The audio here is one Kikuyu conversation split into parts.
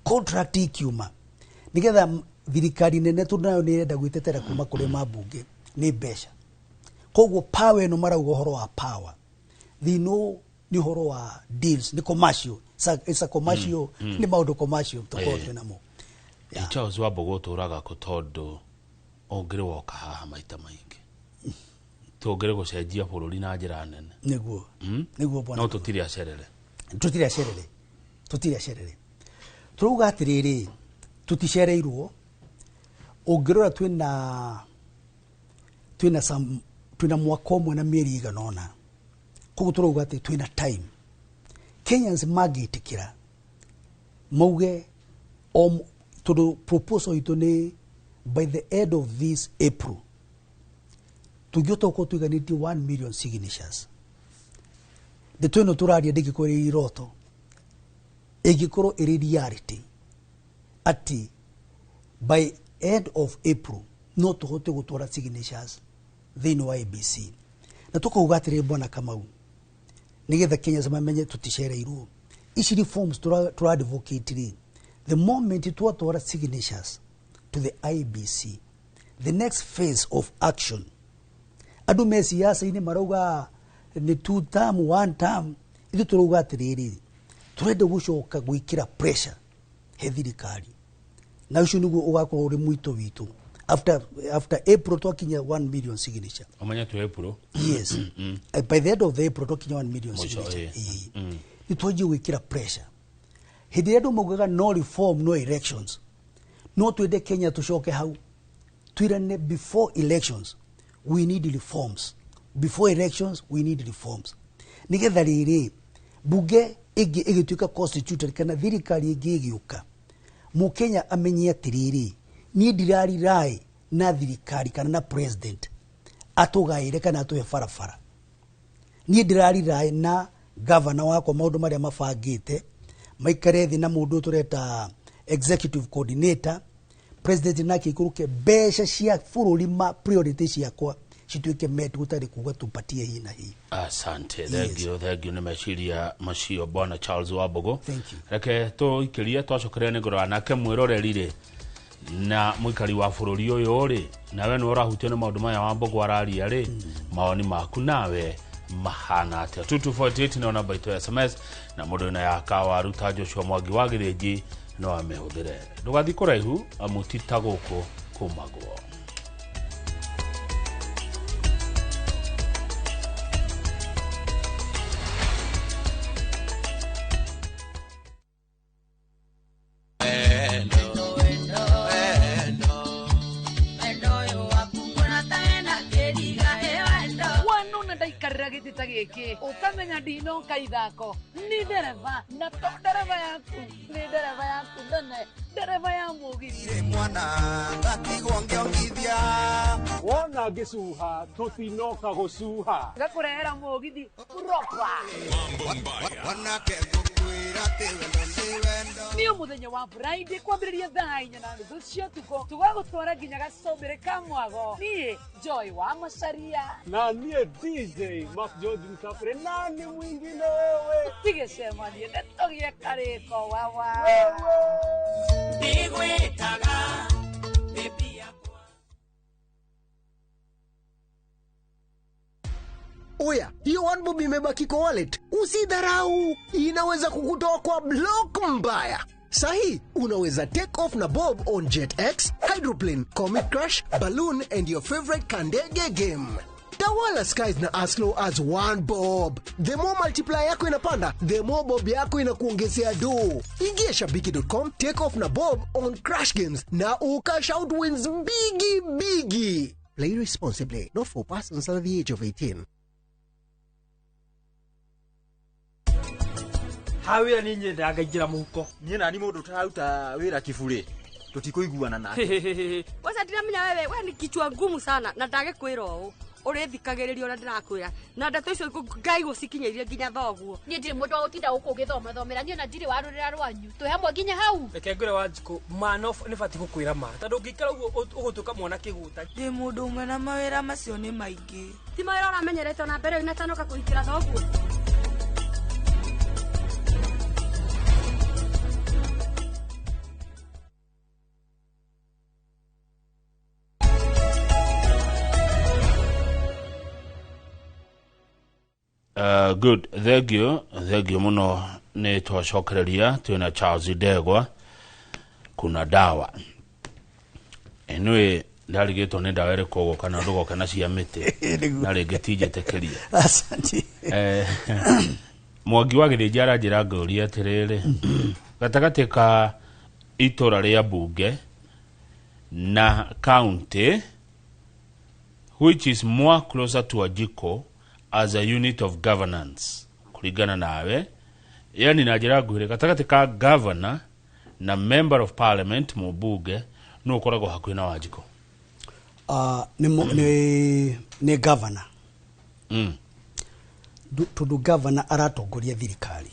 Contract ikiuma nigetha thirikari nene tondũ nayo nĩ ĩrenda gwĩtetera kuma kũrĩ mambunge nĩ mbeca. Koguo power ĩno marauga ũhoro wa power, they know nĩ ũhoro wa deals, nĩ commercial. It's a commercial, nĩ maũndũ commercial tũkorwo twĩ namo. Yeah. Charles Wambugu, ũtũraga kũ? Tondũ ũngĩrĩ woka haha maita maingĩ, tũngĩrĩ gũcenjia bũrũri na njĩra nene. Nĩguo. Nĩguo, bwana. No tũtirĩ acerere. Tũtirĩ acerere, tũtirĩ acerere. Tũrauga atĩrĩrĩ, tũticereirwo. Ũngĩrora twĩna some, twĩna mwaka ũmwe na mĩeri igana ũna. Koguo tũrauga atĩ twĩna time. Kenyans mangĩtĩkĩra mauge o tondũ proposal itũ nĩ by the end of this April tũngĩhota gũkorwo tũiganĩtie 1 million signatures. Ndeto ĩno tũraria ndĩngĩkorwo ĩrĩ iroto, ĩngĩkorwo ĩrĩ reality atĩ by end of April no tũhote gũtwara signatures thĩinĩ wa IEBC. Na tũkauga atĩrĩrĩ, bwana Kamau, nĩgetha Kenyans mamenye tũticereirwo, ici reforms tũra advocate rĩ, the moment twatwara signatures to the IEBC, the next phase of action, andũ me siasa-inĩ marauga nĩ two term, one term. Ithuĩ tũrauga atĩrĩrĩ, tũrenda gũcoka gwĩkĩra pressure he thirikari, na ũcio nĩguo ũgakorwo ũrĩ mwito witũ after April twakinya 1 million signature. Ũmenye tu April. Yes. By the end of the April twakinya 1 million Mũico, signature. Ĩĩ. Nĩ twanjie gwĩkĩra pressure. Hĩndĩ ĩrĩa andũ maugaga no reform, no elections, no twende Kenya tũcoke hau twĩrane before elections we need reforms, before elections we need reforms, nĩgetha rĩrĩ bunge ĩngĩ ĩgĩtuĩka constituted kana thirikari ĩngĩ ĩgĩũka, mũkenya amenye atĩrĩrĩ, niĩ ndirariraĩ na thirikari kana na president atũgaĩre kana atũhe barabara. Niĩ ndĩrariraĩ na gavana wakwa maũndũ marĩa mabangĩte maikare thĩ na mũndũ ũyũ tũreta executive coordinator, president nake ikũrũke mbeca cia bũrũri, ma priority ciakwa cituĩke met, gũtarĩ kuga tupatie hii na hii. Asante. Thank you, thank you. Nĩ meciria macio, bwana Charles Wambugu. Thank you. Reke tũikĩrie, twacokeria nĩ ngorora nake mwĩroreri rĩ na mũikari wa bũrũri ũyũ rĩ, nawe nĩ ũrahutio nĩ maũndũ maya Wambugu araria rĩ, mawoni maku nawe mahana atĩa? 2248 nĩyo namba itũ ya SMS, na mũndũ wĩna ya kawaru ta Joshua Mwangi wa Gĩthĩnji no amĩhũthĩre. Ndũgathiĩ kũraihu, amu ti ta gũkũ kumagwo. Wanona ndaikarĩra gĩtĩ ta gĩkĩ, ũkamenya ndinoka ithako. Nĩ ndereba, na to ndereba yaku, nĩ ndereba yaku nene, ndereba ya mũgithi. Mwana ngatigwo ngĩongithia. Wona ngĩcuha, tũtinoka gũcuha. Gakũrehera mũgithi proper. Wanake, ngũkwĩra atĩ wendo nĩ wendo. Nĩ mũthenya wa Friday kwambĩrĩria thaa 4:30 cia ũtukũ, tũgagũtwara nginya gacũmbĩrĩ ka mwago. Niĩ Joy wa Macaria. Na niĩ DJ Mark George Msafiri, nani mwingine wewe? Tigĩcemanie, nĩtũgĩe karĩko wawa. Ndigwĩtaga baby yakwa. Oya, hiyo one bob imebaki kwa wallet, usidharau, inaweza kukutoa kwa block mbaya. Sahi unaweza take off na bob on JetX, Hydroplane, Comet Crash, Balloon and your favorite Kandege game. Tawala skies na as low as one bob. The more multiplier yako inapanda, the more bob yako inakuongezea do. Ingia shabiki.com, take off na bob on crash games na ucash out wins bigi bigi. Play responsibly. Not for persons under the age of 18. Ha wĩra nĩ nyendaga ngaingĩra mũhuko. Niĩ nani mũndũ ũtararuta wĩra kiburi tũtikũiguana nake. Kwanza ndiramenya wewe, we ni kichwa ngumu sana, na ndagĩkwĩra ũũ ũrĩthikagĩrĩria ũrĩa ndĩrakwĩra, na ndeto icio Ngai gũcikinyĩirie nginya thoguo. Niĩ ndirĩ mũndũ wa gũtinda gũkũ ũgĩthomathomera. Niĩ ona ndirĩ warũrĩra rwanyu, twĩ hamwe nginya hau. Reke ngwĩre wa njikũ ma no nĩ batiĩ gũkwĩra ma, tondũ ũngĩikara ũguo ũgũtuĩka mwana kĩgũta. Ndĩ mũndũ ũmwe na mawĩra macio nĩ maingĩ. Ti mawĩra ũramenyerete ona mbere inatanoka kũhikĩra thoguo. Good, thank you, thank you muno. Nĩ twacokereria twĩna Charles Ndegwa kuna dawa. Anyway, ndarigĩtwo nĩ ndawa ĩrĩkũ ũgũka na ndũgoke na cia mĩtĩ na rĩngĩ ti njĩtĩkĩria. Asante. Mwangi wa Gĩthĩnji aranjĩra ngũrie atĩrĩrĩ, gatagatĩ ka itũra rĩa mbunge na county, which is more closer to Wanjikũ as a unit of governance kũringana nawe? Yani na njĩra nguhĩ, gatagatĩ ka governor na member of parliament, mũmbunge, nũ ũkoragwo hakuhĩ na Wanjikũ? Nĩ governor. Tondũ governor aratongoria thirikari.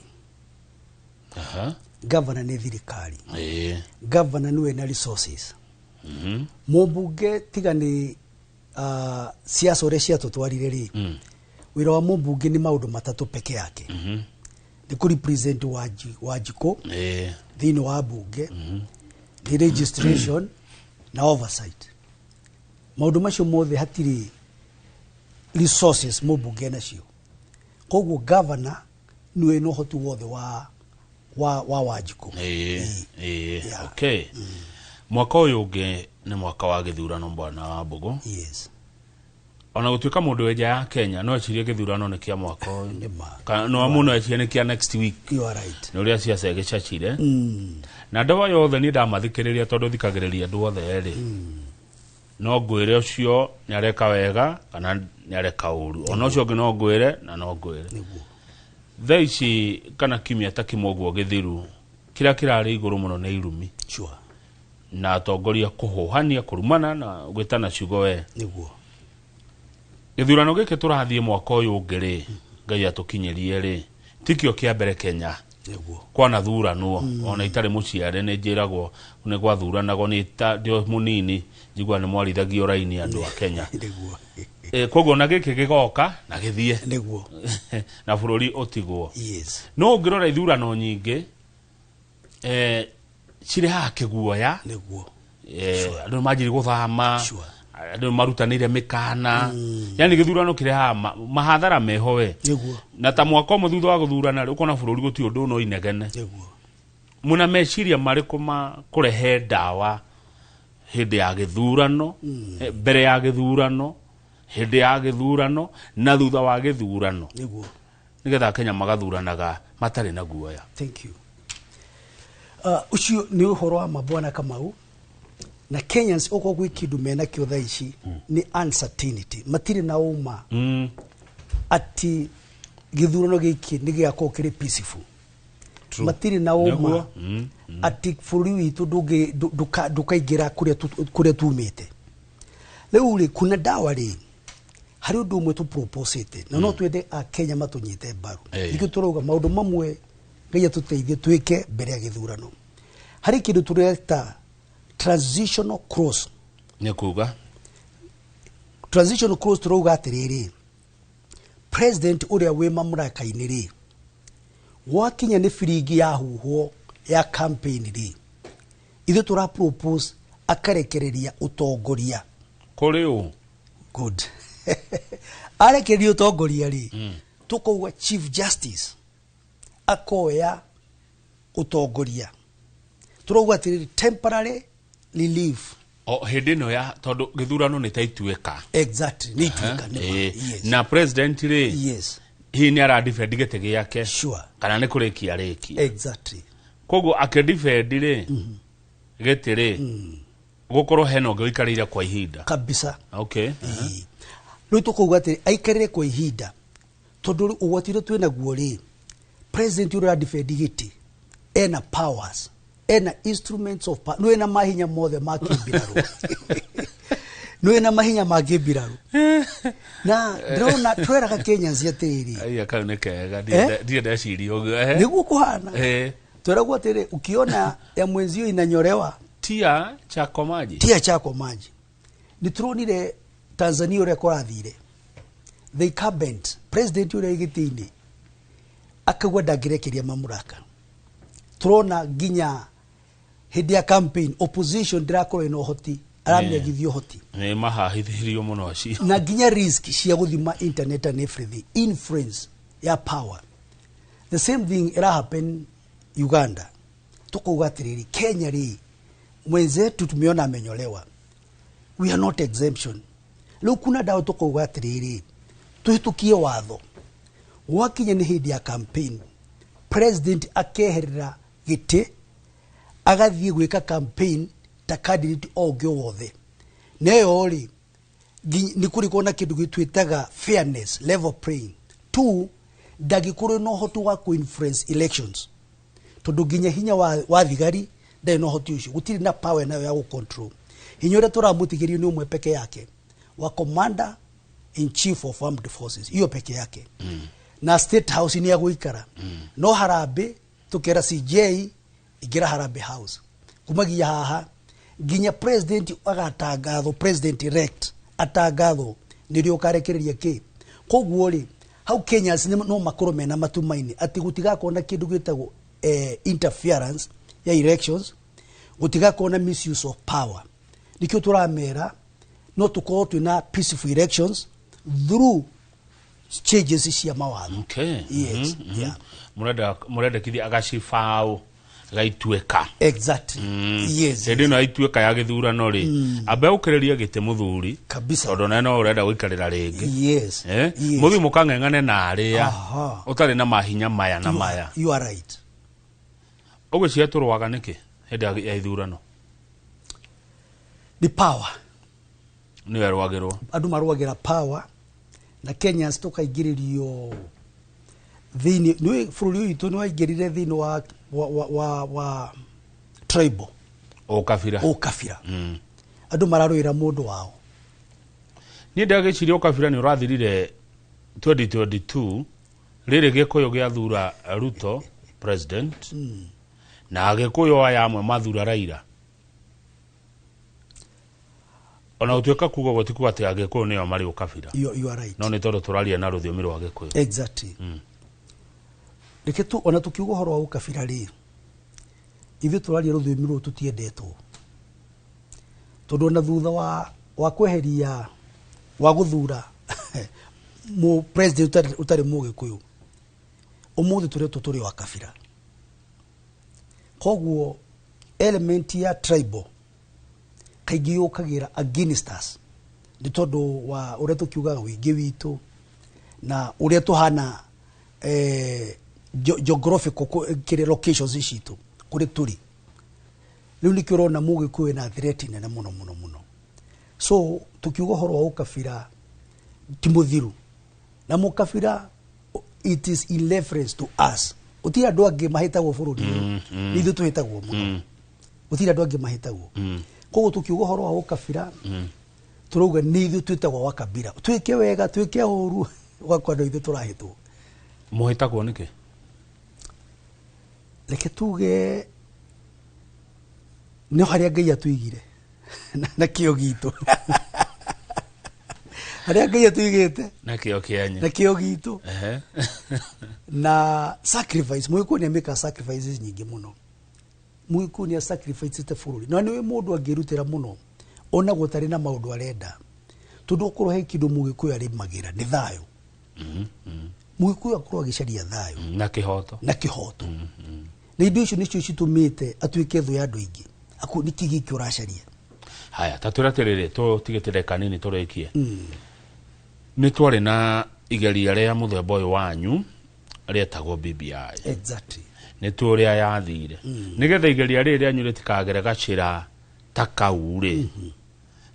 Governor nĩ thirikari. Governor nĩwe na resources. Mũmbunge tiga nĩ siasa ũrĩa ciatũtwarire rĩ, wĩra wa mũmbunge nĩ maũndũ matatũ peke yake. Nĩ kũ represent Wanjikũ thĩinĩ wa mbunge, nĩ registration na oversight. Maũndũ macio mothe hatirĩ resources mũmbunge nacio. Koguo governor nĩwe na ũhoti wothe wa Wanjikũ. Ĩĩ, okay. Mwaka ũyũ ũngĩ nĩ mwaka wa gĩthurano, bwana wa Mbũgũ. Yes. Ona gũtuĩka mũndũ wĩ nja ya Kenya no ecirie gĩthurano nĩ kĩa mwaka ũyũ. Nĩ ma. Kana no mũno ecirie nĩ kĩa next week. You are right. Nĩ ũrĩa ciaca ĩgĩcacire. Na andũ aya othe niĩ ndamathikĩrĩria, tondũ thikagĩrĩria andũ othe rĩ, no ngwĩre ũcio nĩ areka wega kana nĩ areka ũru, ona ũcio ũngĩ no ngwĩre na no ngwĩre. Nĩguo. Thaa ici kana kiumia ta kĩmwe ũguo gĩthiru, kĩrĩa kĩrarĩ igũrũ mũno nĩ irumi na atongoria kũhũhania, kũrumana na gwĩtana ciugo we. Gĩthurano gĩkĩ tũrathiĩ mwaka ũyũ ũngĩ rĩ, Ngai atũkinyĩrie rĩ, tikĩo kĩa mbere Kenya kwanathuranwo. Ona itarĩ mũciare nĩ njĩragwo nĩ gwathuranagwo, nĩ ta ndĩ o mũnini njigua nĩ mwarithagio raini andũ a Kenya. Koguo na gĩkĩ gĩgoka na gĩthiĩ na bũrũri ũtigwo. No ũngĩrora ithurano nyingĩ cirehaga kĩguoya. Andũ nĩ manjirie gũthama, andũ nĩ marutanĩire mĩkana, yani gĩthurano kĩrehaga mahathara meho we. Na ta mwaka ũmwe thutha wa gũthurana rĩ, ũkona bũrũri gũtirĩ ũndũ no inegene. Muna meciria marĩkũ ma kũrehe ndawa hĩndĩ ya gĩthurano, mbere ya gĩthurano, hĩndĩ ya gĩthurano na thutha wa gĩthurano, nĩgetha Kenya magathuranaga matarĩ na guoya? Thank you. Ũcio nĩ ũhoro wa ma, bwana Kamau, na Kenyans okorwo gwĩ kĩndũ menakĩo thaa ici nĩ uncertainty, matirĩ na ũma atĩ gĩthurano gĩkĩ nĩ gĩgakorwo kĩrĩ peaceful. Matirĩ na ũma Nĩguo. Atĩ bũrũri witũ ndũkaingĩra kũrĩa tumĩte. Rĩu rĩ, kuna dawa rĩ, harĩ ũndũ ũmwe tũproposĩte na no twende akenya matũnyite mbaru. Nĩkĩo tũrauga maũndũ mamwe Ngai atũteithie twĩke mbere ya gĩthurano. Harĩ kĩndũ tũreta transitional clause. Nĩ kuga? Transitional clause tũrauga atĩrĩrĩ, president ũrĩa wĩ mamlaka-inĩ rĩ, gwakinya nĩ biringi yahuhwo ya campaign rĩ, ithuĩ tũra propose akarekereria ũtongoria. Kũrĩ ũ? Good. Arekereria ũtongoria rĩ, tũkauga chief justice akoya ũtongoria. Tũrauga atĩrĩrĩ, temporary relief. O hĩndĩ ĩno ya, tondũ gĩthurano nĩ ta ituĩka. Exactly, nĩ ituĩka, nĩ ma. Na president rĩ, hihi nĩ aradefend gĩtĩ gĩake kana nĩ kũrĩkia arĩkia? Koguo akĩdefend rĩ gĩtĩ rĩ, gũkorwo hena ũngĩ ũikarĩire kwa ihinda. Kabisa. Rĩu tũkauga atĩ aikarĩre kwa ihinda, tondũ rĩu ũgwati ũrĩa twĩnaguo rĩ, president ũrĩa ũradefend gĩtĩ ena powers, ena instruments of power, nĩwe na mahinya mothe ma kĩmbirarũ, nĩwe na mahinya ma kĩmbirarũ. Na ndĩrona tweraga Kenyans atĩrĩrĩ, Aya kau nĩ kega. Eh? Ndirĩ ndeciria ũguo. Nĩguo kũhana. Tweragwo atĩrĩ, ukiona ya mwenzio inanyorewa, tia chako maji. Tia chako maji. Nĩ tũronire Tanzania ũrĩa kũrathire. The incumbent president ũrĩa wĩ gĩtĩ-inĩ akauga ndangĩrekeria mamlaka. Tũrona nginya hĩndĩ ya campaign opposition ndĩrakorwo ĩna ũhoti, aramĩagithia ũhoti. Nĩ mahahithĩrio mũno acio. Na nginya risk cia gũthima internet and everything, influence. Ya power. The same thing ira happen Uganda. Tukauga atiriri, Kenya ri, mwenzetu tumeona amenyolewa, we are not exemption. Riu kuna dawa, tukauga atiriri, tuhitukie watho, gwakinya nĩ hĩndĩ ya campaign, president akeherera gĩtĩ, agathiĩ gwĩka campaign ta candidate o ũngĩ o wothe. Neyo rĩ, nĩ kũrĩ na kĩndũ gĩtwĩtaga fairness, level playing. Two, ndangĩkorwo na ũhoti wa kũ-influence elections, tondũ nginya hinya wa thigari ndarĩ na ũhoti ũcio, gũtirĩ na power nayo ya gũ-control. Hinya ũrĩa tũramũtigĩrio nĩ ũmwe peke yake, wa commander in chief of armed forces, hiyo peke yake. Na State House nĩ agũikara. No harambĩ, tukera CJ ingĩra Harambee House kumagia haha nginya president agatangathwo, president elect atangathwo, nĩrĩo ũkarekereria kĩ. Koguo rĩ, hau Kenyans no makorwo mena matumaini atĩ gũtigakorwo na kĩndũ gĩtagwo interference ya elections, gũtigakorwo na misuse of power. Nĩkĩo tũramera no tũkorwo twĩna peaceful elections through changes cia mawatho. Yes. Yeah. Murendekithia agacibao gaituĩka. Exactly. Yes. Hĩndĩ ĩno ya ituĩka ya gĩthurano rĩ, ambe ũkĩrĩrie gĩtĩ mũthuri. Kabisa. Tondũ nawe no ũrenda gũikarĩra rĩngĩ. Yes. Eh? Yes. Mũthiĩ mũkang'eng'ane na arĩa ũtarĩ na mahinya maya na maya. You are right. Ũgwĩciria tũrũaga nĩkĩ hĩndĩ ya ithurano? The power. Nĩwe rwagĩrwo. Andũ marũagĩra power, na Kenyans tũkaingĩrĩrio thĩinĩ. Nĩ bũrũri ũyũ witũ nĩ waingĩrire thĩinĩ wa tribal ũkabira. Ũkabira. Andũ mararũĩra mũndũ wao. Niĩ ndagĩciria ũkabira nĩ ũrathirire 2022, rĩrĩ Gĩkũyũ gĩathura Ruto president, na Agĩkũyũ aya amwe mathura Raila. Ona gũtuĩka kuga ũguo ti kuga atĩ Agĩkũyũ nĩo marĩ ũkabira. You are right. No nĩ tondũ tũraria na rũthiomi rwa Gĩkũyũ. Exactly. Reke tu ona tukiuga ũhoro wa ũkabira rĩ, ithuĩ tũraria rũthiomi rũrũ tũtiendetwo, tondũ ona thutha wa kweheria wa gũthura mu president ũtarĩ mũgĩkũyũ, ũmũthĩ tũretwo tũrĩ wa kabira. Koguo element ya tribal kaingĩ yũkagĩra against us, nĩ tondũ wa ũrĩa tũkiugaga ũingĩ witũ na ũrĩa tũhana, geographical kĩrĩa locations citũ kũrĩ tũrĩ. Rĩu nĩkĩo ũrona mũgĩkũyũ na threat nene mũno mũno mũno. So tukiuga ũhoro wa ũkabira ti mũthiru, na mũkabira, it is in reference to us. Gũtirĩ andũ angĩ mahĩtagwo bũrũri ũyũ, nĩ ithuĩ tũhĩtagwo mũno. Gũtirĩ andũ angĩ mahĩtagwo. Koguo tukiuga ũhoro wa ũkabira, tũrauga nĩ ithuĩ twĩtagwo wa kabira, twĩke wega, twĩke ũru, ũgakora no ithuĩ tũrahĩtwo. Mũhĩtagwo nĩkĩ? Reke tuge nĩ harĩa Ngai atũigire na kĩo gitũ, harĩa Ngai atũigĩte. Na kĩo kĩanyu. Na kĩo gitũ. Na sacrifice. Mũgĩkũyũ nĩ amĩkaga sacrifices nyingĩ mũno. Mũgĩkũyũ nĩ sacrificete bũrũri, na nĩ mũndũ angĩrutĩra mũno ona gũtarĩ na maũndũ arenda, tondũ okorwo he kĩndũ mũgĩkũyũ arĩmagĩra nĩ thayũ. Mũgĩkũyũ akorwo agĩcaria thayũ. Na kĩhoto. Na kĩhoto. Na indo icio nĩcio citũmĩte atuĩke thũ ya andũ aingĩ. Aku nĩkĩ gĩkĩ ũracaria? Haya, ta twĩra atĩrĩrĩ, tũtigĩte ndagĩka nini tũrĩkie. Nĩ twarĩ na igeria rĩa mũthemba ũyũ wanyu rĩetagwo BBI. Nĩ tũ ũrĩa yathire. Nĩgetha igeria rĩrĩ rĩanyu rĩtikagere gacĩra ta kau rĩ,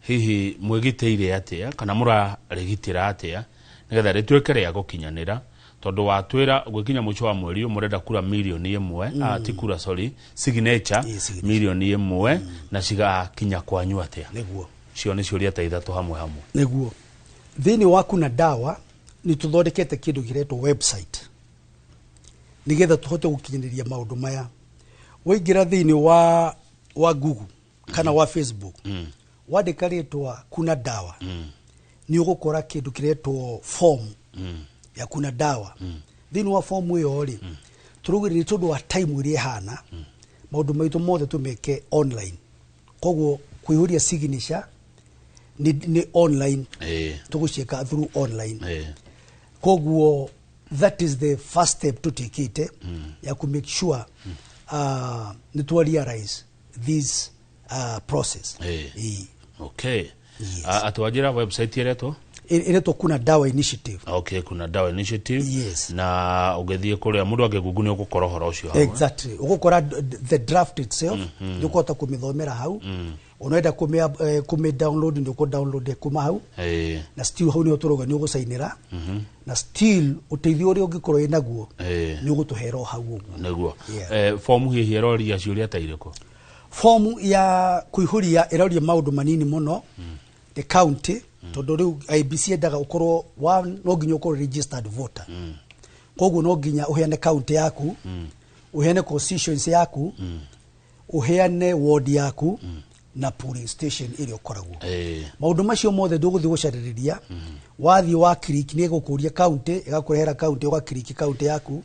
hihi mwĩgitĩire atĩa kana mũrarĩgitĩra atĩa nĩgetha rĩtuĩke rĩa gũkinyanĩra? Tondũ watwĩra gwĩkinya mũico wa mweri ũyũ mũrenda kura 1 million, ti kura, sorry, signature. Signature. 1 million, na cigakinya kwanyu atĩa? Cio nĩ ciũria ta ithatũ hamwe hamwe. Nĩguo, thĩinĩ wa Kuna Dawa nĩ tũthondekete kĩndũ kĩretwo website nĩgetha tũhote gũkinyanĩria maũndũ maya. Waingĩra thĩinĩ wa Google kana wa Facebook, wandĩka rĩtwa Kuna Dawa, nĩ ũgũkora kĩndũ kĩretwo form ya Kuna Dawa. Thĩinĩ wa form ĩyo rĩ, tũraugire nĩ tondũ wa time ĩrĩa ĩhana, maũndũ maitũ mothe tũmeke online. Koguo kũihũria signature nĩ online, tũgũciĩka through online. Koguo That is the first step tutikite ya ku make sure nĩ twa realize this process. Okay. Atwanjĩra website ĩretwo? Ĩretwo Kuna Dawa Initiative. Okay, Kuna Dawa Initiative. Yes. Na ũngĩthiĩ kũrĩa mũndũ angĩgungu nĩ ũgũkora ũhoro ũcio hau, eh? Exactly, ũgũkora the draft itself. Nĩ ũkũhota kũmĩthomera hau. Unaenda kũmĩ download, nĩ ũkũ download kuma hau. Na still hau nĩho tũrauga nĩ ũgũcainĩra. Na still ũteithio ũrĩa ũngĩkorwo wĩ naguo nĩ ũgũtũhera o hau ũguo. Nĩguo. Yeah. Fomu hihi ĩroria ciũria ta irĩkũ? Fomu ya kũihũria ĩroria maũndũ manini mũno. The county, tondũ rĩu IEBC yendaga ũkorwo one, no nginya ũkorwo registered voter. Koguo no nginya ũheane county yaku, ũheane constituency yaku, ũheane ward yaku na polling station ĩrĩa ũkoragwo. Maũndũ macio mothe ndũgũthiĩ gũcarĩrĩria. Wathiĩ wa click, nĩ ĩgũkũria county, ĩgakũrehera county, ũgakiriki county yaku,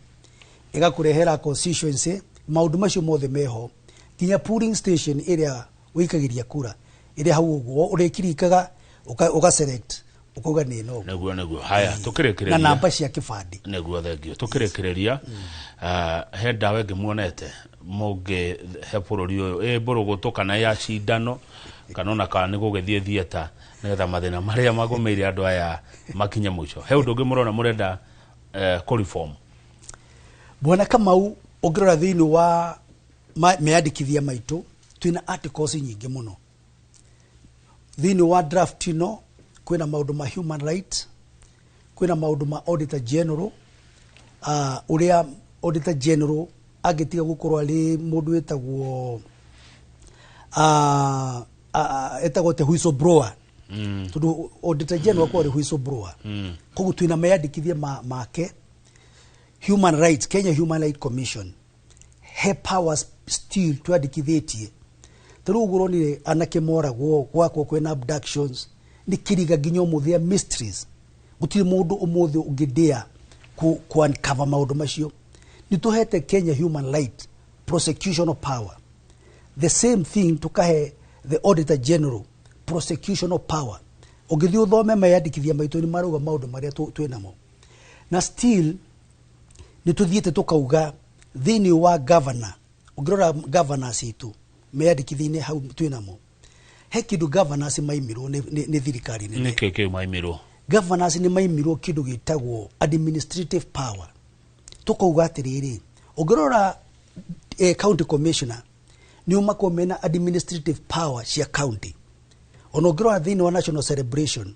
ĩgakũrehera constituency. Maũndũ macio mothe meho, nginya polling station ĩrĩa wĩikagĩria kura ĩrĩa hau ũguo ũrĩkirikaga, ũga select, ũkauga nĩ ĩno. Nĩguo. Haya, tũkĩrĩkĩrĩria. Na namba cia kĩbandĩ. Nĩguo, thengio. Tũkĩrĩkĩrĩria, he ndawa ĩngĩ muonete mũngĩ he bũrũri ũyũ, ĩ mbũrũgũtũ kana ya cindano kana ona kana nĩ gũgĩthiĩ theatre, nĩgetha mathĩna marĩa magũmĩire andũ aya makinye mũico? He ũndũ ũngĩ mũrona mũrenda kũ reform? Bwana Kamau, ũngĩrora thĩinĩ wa meyandĩkithia maitũ, twĩna articles nyingĩ mũno thĩinĩ wa draft ĩno. Kwĩna maũndũ ma human rights, kwĩna maũndũ ma auditor general, ũrĩa auditor general angĩtiga gũkorwo arĩ mũndũ wĩtagwo etagwo te whistleblower, tondũ auditor general akorwo arĩ whistleblower. Koguo twĩna meyandĩkithia make. Human rights, Kenya Human Rights Commission, he powers still twandĩkithĩtie. Ta rĩu ũguo ũronire anake moragwo gwakwo, kwĩna abductions, nĩ kĩriga nginya ũmũthĩ ya mysteries. Gũtirĩ mũndũ ũmũthĩ ũngĩndĩa ku uncover maũndũ macio. Nĩ tũhete Kenya Human Right prosecutional power. The same thing tukahe the auditor general prosecutional power. Ũngĩthiĩ ũthome meyandĩkithia maitũ, nĩ marauga maũndũ marĩa twĩnamo. Na still nĩ tũthiĩte tũkauga thĩinĩ wa governor, ũngĩrora governors itũ meyandĩkithia-inĩ hau twĩnamo, he kĩndũ governors maimirwo nĩ thirikari nene. Nĩkĩ kĩu maimirwo? Governors nĩ maimirwo kĩndũ gĩtagwo administrative power. Tũkauga atĩrĩrĩ, ũngĩrora county commissioner nĩ makorwo mena administrative power cia county. Ona ũngĩrora thĩinĩ wa national celebration,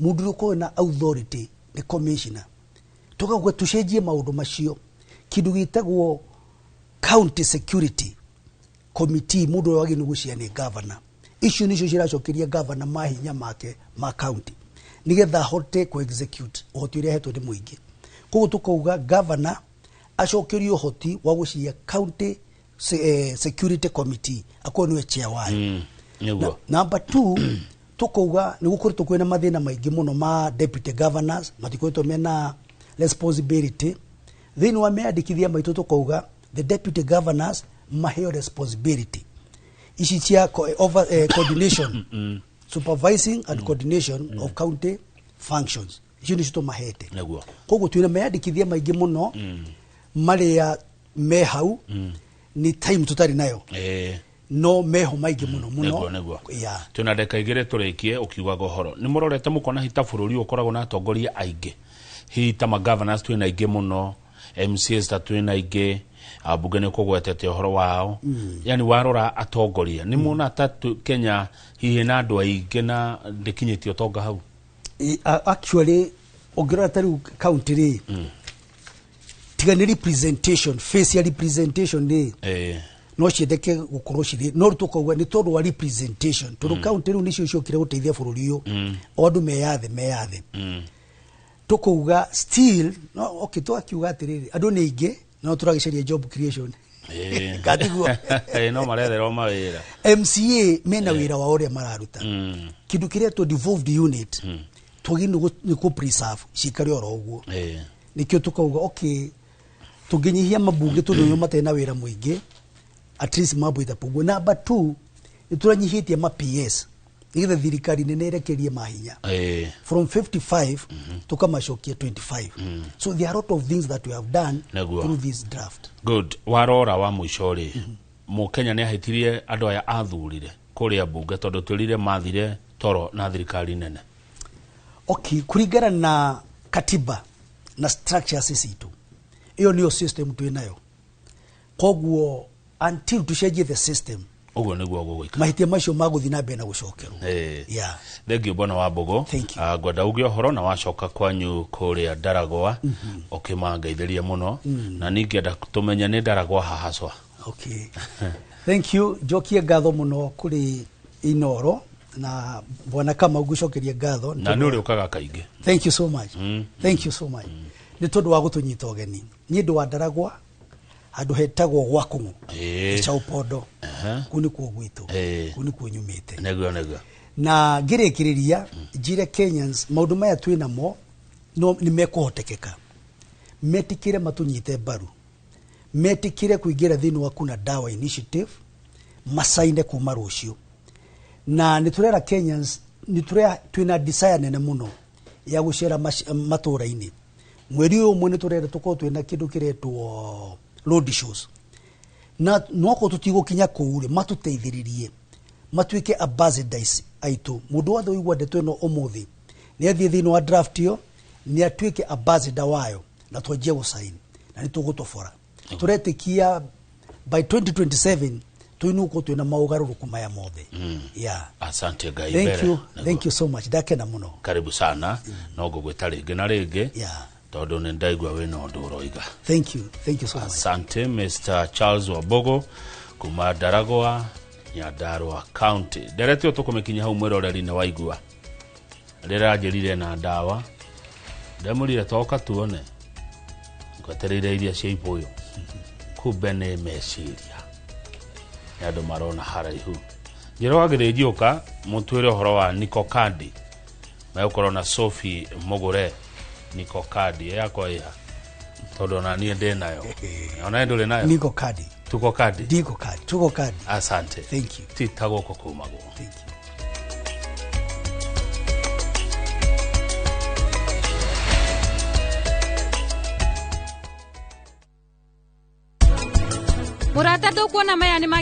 mũndũ ũrĩa ũkoragwo na authority nĩ commissioner. Tũkauga tũcenjie maũndũ macio. Kĩndũ gĩtagwo county security committee, mũndũ ũrĩa wagĩrĩirwo nĩ gũcia nĩ governor. Icio nicio ciracokeria governor mahinya make ma county, nigetha ahote ku execute ũhoti ũrĩa ahetwo nĩ mũingĩ. Koguo tũkauga governor acokerio ũhoti wa gũcia county security committee, akorwo nĩwe chair wayo. Number two, tukauga nĩ gũkoretwo kwĩna mathĩna maingĩ mũno ma deputy governors, matikoretwo mena responsibility. Thĩinĩ wa meyandĩkithia maitũ tũkauga the deputy governors maheo responsibility ici cia over coordination, supervising and coordination of county functions. Icio nĩcio tũmahete. Koguo twĩna meyandĩkithia maingĩ mũno marĩa me hau. Nĩ time tũtarĩ nayo, no meho maingĩ mũno mũno. Nĩguo. Yeah. Twĩna ndagĩka 2 tũrĩkie. Ũkiugaga ũhoro nĩ mũrorete mũkona hita bũrũri ũyũ ũkoragwo na atongoria aingĩ, hihi ta magovernors twĩna aingĩ mũno, MCAs ta twĩna aingĩ, ambunge nĩ ũkũgwetete ũhoro wao. Yani warora atongoria nĩ muona ta Kenya hihi na andũ aingĩ na ndĩkinyĩtie ũtonga hau? Actually ũngĩrora ta rĩu county rĩ, tiga nĩ representation, face ya representation rĩ, no ciendeke gũkorwo cirĩ no rĩu tũkauga nĩ tondũ wa representation, tondũ county rĩu nĩcio ciokire gũteithia bũrũri ũyũ. O andũ meyathe meyathe. Tũkauga still no okay, tũgakiuga atĩrĩrĩ, andũ nĩ aingĩ no tũragĩcaria job creation. Katiguo? No maretherwo mawĩra. MCA mena wĩra wao ũrĩa mararuta. Kĩndũ kĩrĩa to devolved unit twagĩrĩirwo nĩ kũ preserve cikare oro ũguo. Nĩkĩo tũkauga okay, tũngĩnyihia mabunge tondũ nĩo matarĩ na wĩra mũingĩ, at least mambo itapungua. Number two, nĩ tũranyihĩtie ma PS. Nĩgetha thirikari nene ĩrekerie mahinya from 55 tukamacokia 25. So there are a lot of things that we have done Nĩguo. through this draft. Good. Warora wa mũico rĩ, mũkenya nĩ ahĩtirie andũ aya athurire kũrĩa mbunge, tondũ twĩrire mathire toro na thirikari nene? Okay, kuringana na katiba na structures citũ, ĩyo nĩyo system twĩ nayo. Koguo until tucenjie the system, ũguo nĩguo gũgũikara. Mahĩtia macio magũthiĩ na mbere na gũcokerwo. Yeah. Thengio, bwana wa Mbogo. Ngwenda uge ũhoro na wacoka kwanyu kũrĩa Ndaragwa ũkĩmangeithĩrie mũno, na ningĩenda tũmenye nĩ Ndaragwa hahacwa. Okay, thank you. Njokie ngatho mũno kũrĩ Inoro na bwana Kamau, ngũcokerie ngatho. Na nĩ ũrĩũkaga kaingĩ. Thank you so much. Thank you so much nĩ tondũ wa gũtũnyita ũgeni. Niĩ ndĩ wa Ndaragwa, handũ hetagwo gwa Kũng'ũ, Chaupondo. Kũu nĩkuo gwitũ, kũu nĩkuo nyumĩte. Nĩguo. Na ngĩrĩkĩrĩria, njire Kenyans maũndũ maya twĩ namo no nĩ mekũhotekeka. Metĩkĩre matũnyite mbaru, metĩkĩre kũingĩra thĩinĩ wa Kuna Dawa Initiative, macaine kuma rũciũ. Na nĩ tũrera Kenyans nĩ tũrera twĩna desire nene mũno ya gũcera matũra-inĩ. Mweri ũyũ ũmwe nĩ tũrenda tũkorwo twĩna kĩndũ kĩretwo road shows, na nokorwo tũtigũkinya kũu rĩ, matũteithĩrĩrie matuĩke ambassadors aitũ. Mũndũ wothe ũigua ndeto ĩno ũmũthĩ nĩ athiĩ thĩinĩ wa draft ĩyo, nĩ atuĩke ambassador wayo, na twanjie gũcaini na nĩ tũgũtobora. Tũretĩkia by 2027 tũinũkwo twĩna maũgarũrũku maya mothe. Yeah. Asante Ngai. Thank mbere. you. Thank you so much, ndakena mũno. Karibu sana, no ngũgwĩta rĩngĩ na rĩngĩ tondũ nĩ ndaigua wĩna ũndũ ũroiga. Thank you, thank you so much. Asante, Mr Charles Wambogo kuma Ndaragwa, Nyandarua County. Ndereti ĩyo tũkũmĩkinya hau. Mwĩroreri, nĩ waigua rĩrĩa anjĩrire na ndawa, ndemũrire toka tuone, ngwetereire iria cia ibũyũ, kumbe nĩ meciria nĩ andũ marona haraihu. Njĩra wa gĩthĩnjiũka mũtwĩre ũhoro wa Niko Kandi, megũkorwo na Sophie Mũgũre. Niko Kandi yakwa ĩha, tondũ ona niĩ ndĩ nayo, ona ndũrĩ nayo. Niko Kadi. Tuko Kadi. Niko Kadi, tuko Kadi. Asante. Thank you. Tita gũkũ kumagwo. Thank you. Mũrata, ndũkuona maya nĩ ma